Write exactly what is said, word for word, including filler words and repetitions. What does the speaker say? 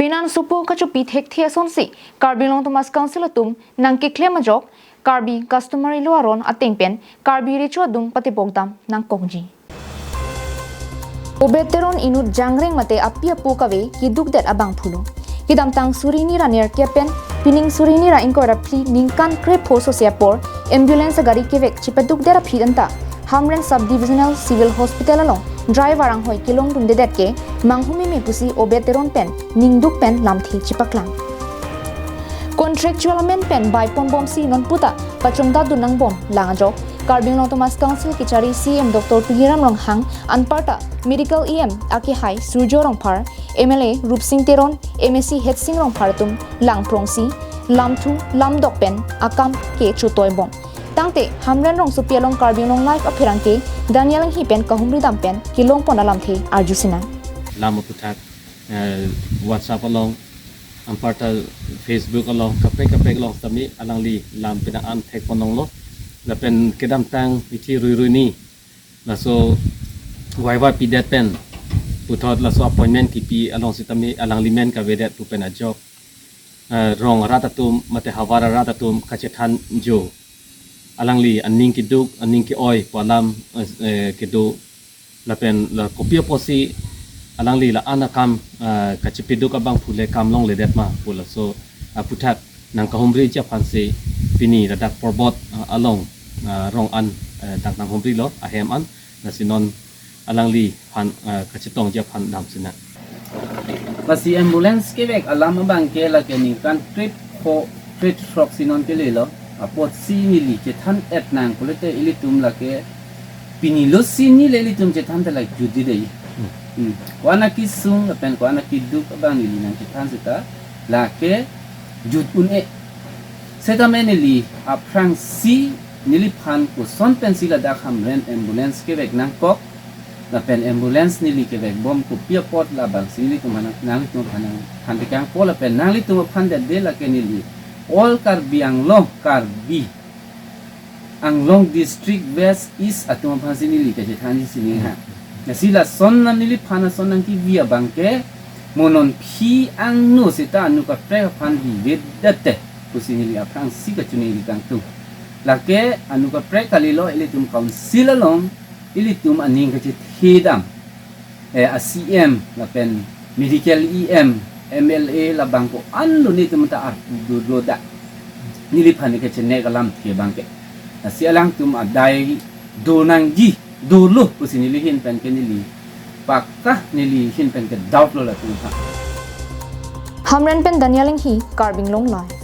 Penan sopo kachopi thekthe asonsi Karbi Anglong Autonomous Council atum nangkeklem ajok Karbi Customary Law aron ateng pen Karbi Recho adung patepok dam nangkokji. Obed Teron inut jangreng mate api apo kave kedukdet abangphu lo. Kedamtang suri hini ra nerkep pen pining suri hini ra ingkoi ra phli ningkan krepho sose apor ambulance agari kevek chepadukdet aphi anta Hamren Sub Divisional Civil Hospital along driver anghoi kelongdundedet ke manghumeme pusi Obed Teron pen ningduk pen lamthe chepaklang. Contractual amen pen baiponbomsi nonputa pachongdadun nangbomlang ajok Karbi Anglong Autonomous Council kechari C E M Doctor Tuliram Ronghang anparta Medical E M akehai Surjo Rongphar, M L A Rupsing Teron, M A C Hetsing Rongphar atum langprongsi lamthu lamdok pen akam ke chotoibom. Tangte Hamren rongsopi along Karbi Anglong Live apherangke Daniel Enghi pen kahumri dam pen kelongpon alamthe arjusinang. Lam aputhak, eh, WhatsApp along, anparta Facebook along, kaprek kaprek along sitame alangli lam penang an thekpon longlo. Lapen kedamtang ithi ruirui ni laso waiva pidet pen puthot laso appointment kipi along sitame alangli men kavedet pu pen ajok, eh, rong arat atum mate havar arat atum kachethanjo. Alangli aning keduk, aning ke-oi pu alam, eh, eh, kedo lapen la kopi apotsi alangli la-an akam, eh, kachepeduk abangphu le kam longledet ma pu laso aputhak nangkahumriji aphansi pini ladak Porbot, eh, along, eh, rong an, eh, dak nanghumrilo ahem an, lasi non alangliphan, eh, kachetongji aphan damsinang. Lasi ambulance kevek alam abangke lake ningkan krepho krethroksi non kelelo. Apotsi neli chethan-et nang pulote ilitum lake pini lo si neli ilitum chethan ta lake jutji dei. Hmm. Hmm. Ko-an akesung lapen ko-an akeduk abang neli nangchethan seta lake jut un-e. Setame neli aphrangsi neliphan koson pensi ladak Hamren ambulance kevek nangkok lapen ambulance neli kevekbom kopi apot labangsi nelitum aphan, nanglitum aphan nangthan tekangpo lapen nanglitum aphan det de lake neli All Karbi Anglong, Karbi Anglong District West East atum aphansi neli kachethanji sining ha. Lasi lason nang neliphan ason nangkevi abangke mo non phi angno seta anu kaprek aphan vivedet te pusi neli aphrangsi kachiningri kangtung. Lake anu kaprek kalilo ilitum council along ilitum aning kachethedam, eh, a C M lapen medical E M, M L A labang ko-an lo netum ta arpu dolo da. Neliphan kechene kalamthe abangke. Lasi alangtum adai do nangji, dolo pusi neli ahin pen ke neli pakka neli ahin pen ke doubt lo latum ha. Hamren pen Daniel Enghi, Karbi Anglong Live.